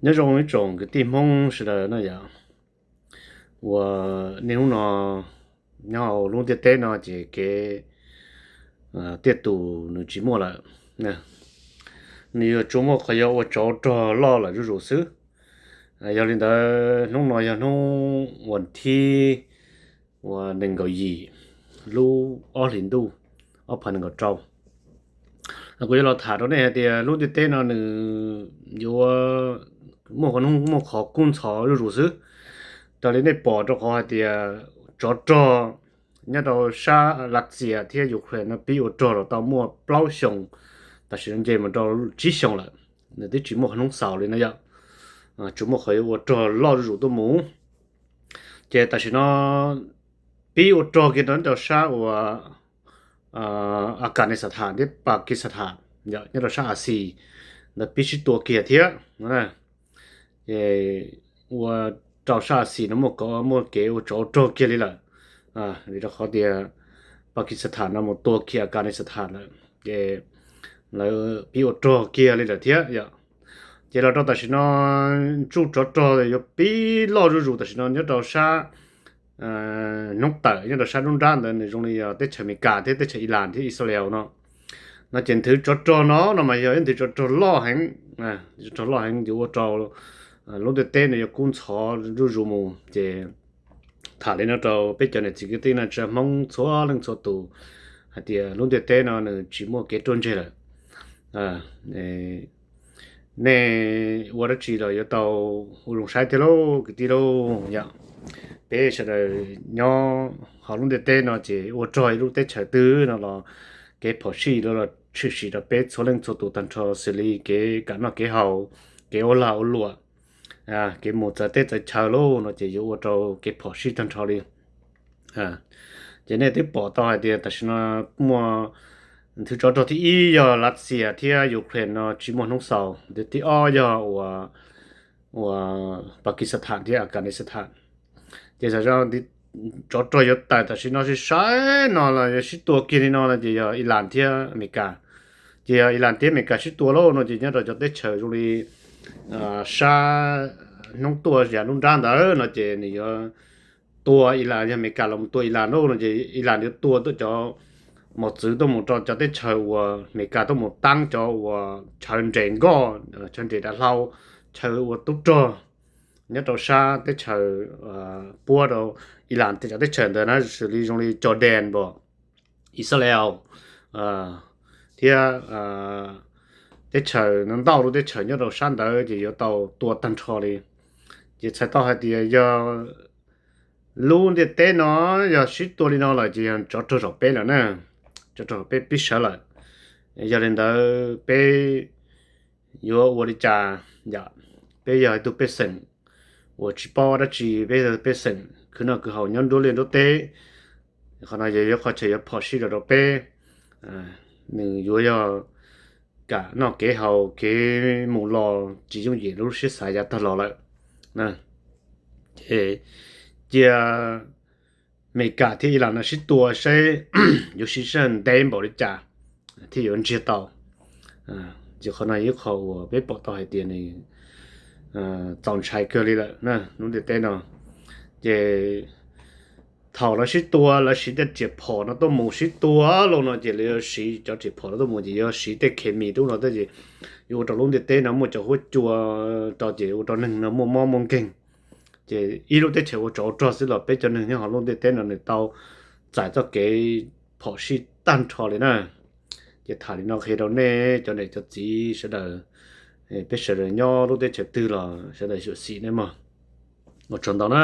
Nyob zoo ib tsoom kwv tij Hmoob sawv daws na yom, uas niaj hnub no nyob hauv lub ntiaj teb no ces kev tiaj tus nws tsis muaj lawm, nws yuav tsuas muaj qhov yuav ua tsov rog loj lawm zuj zus xwb. Yog li ntawd hnub no yog hnub uas thib uas nees nkaum yim lub ob hlis ntuj ob phav nees nkaum rau. Kuv yuav los tham rau nej hais tias lub ntiaj teb no nws yuav muaj qhov kub ntxhov zuj zus xwb. Raws li nej pom rau qhov hais tias tsov rog nyob rau sab Lav Xias thiab Ukraine no pib ua rog los tau muaj plaub xyoos, tam sim no nce mus rau tsib xyoos lawm, nws twb tsis muaj qhov noob xaus li no yom. Tsuas muaj qhov yuav ua rog loj zuj zus tuaj mus. Ces tam sim no pib ua rog kiag rau nyob rau sab uas Afghanistan thiab Pakistan, nyob rau sab Asia ntawd pib sib tua kiag thiab. Ces ua rau sab Asia no muaj, muaj kev ua tsov rog kiag li lawm, vim rau qhov tias Pakistan no mus tua kiag Afghanistan lawm, ces lawv pib ua rog kiag li lawm thiab yom. Ces los rau tam sim no ntsuj tsov rog yuav pib loj zuj zus tam sim no nyob rau sab hnub tawm nyob rau sab nruab nrab ntawd nws zoo li yog teb chaws Amelikas thiab teb chaws Iran thiab Israel no. No ces nthwv tsov rog no no mas yog ib nthwv tsov rog loj heev, tsov rog loj heev yuav ua rau lub ntiaj teb no yuav kub ntxhov zuj zus mus. Ces tham li no rau peb cov niam txiv kwv tij neej tsa Hmoob txhua leej txhua tus hais tias lub ntiaj teb no nws tsis muaj kev ruaj ntseg lawm. Nej ua dab tsi los yuav tau ua zoo saib thiab lauj kwv tij lauj yom. Peb sawv daws nyob hauv lub ntiaj teb no ces ua rog ib lub teb chaws twg no los kev phom sij los tshwm sim rau peb txhua leej txhua tus tag nrho xws li kev kam noj kev haus, kev ua lag ua luam, kev mus txawv teb txawv chaw lauj no ces yuav ua rau kev phom sij tag nrho li. Ces nej twb pom tau hais tias tam sim no muaj nthwv tsov rog thib ib yog Lav Xias thiab Ukraine no tsis muaj hnub xaus, nthwv thib ob yog uas Pakistan thiab Afghanistan. Ces tsov rog yuav tawm tam sim no sib saib no los yuav sib tua kiag li no no ces yog Iran thiab Amelikas. Ces yog Iran thiab Amelikas sib tua lauj no ces nyob rau cov teb chaws zoo li sab hnub tuaj yam nruab nrab ntawd no ces nws yuav tua Iran, yog Amelikas los mus tua Iran lauj no ces Iran yuav tua cov mos txwv tuaj mus rau cov teb chaws uas Amelikas tuaj mus taab cov uas chaw nres nkoj, chaw nres dav hlau, chaw ua tub rog nyob rau sab teb chaws puab rau Iran tej cov teb chaws ntawd na xws li zoo li Jordan, Israel thiab teb chaws no ntau lub teb chaws nyob rau sab ntawd ces yuav tau tua tag nrho li. Ces txhais tau hais tias yog lub ntiaj teb no yog sib tua li no lawm ces yog tsov rog zaum peb lawm na, tsov rog zaum peb pib sawv lawm. Yog li ntawd peb yuav ua li cas? Yog peb yog ib tug pej xeem uas tsis paub dab tsi, peb yog pej xeem khwv noj khwv haus nyob nruab liaj nruab teb, qhov no yog yuav qhov chaw yuav phom sij rau rau peb. Nws yuav yog kev noj kev haus, kev mus los tsis yooj yim lub siab xav yav tag los lawm. Ces cia Amelikas thiab Iran no sib tua saib yuav sib sab ntev npaum li cas thiaj yuav ntsiag tau. Ces qhov no yog ib qho uas peb pom tau hais tias nws txaus ntshai kawg li lawm na lub ntiaj teb no. Ces thaum lawv sib tua lawv siv tej riam phom no tuaj mus sib tua lauj no ces lawv yuav siv cov riam phom no tuaj mus ces yuav siv tej khes mis rau no thiab ces yuav ua rau lub ntiaj teb no muaj cov huab cua rau ces ua rau neeg no muaj mob muaj nkeeg. Ces ib lub teb chaws ua tsov ua rog xwb los peb cov neeg nyob hauv lub ntiaj teb no nws tau txais txoj kev phom sij tag nrho li na. Ces tham li no qhia rau nej cov niam cov txiv sawv daws, peb sawv daws nyob lub teb chaws twg los sawv daws xyuam xim nej mog. Ua tsaug ntau na.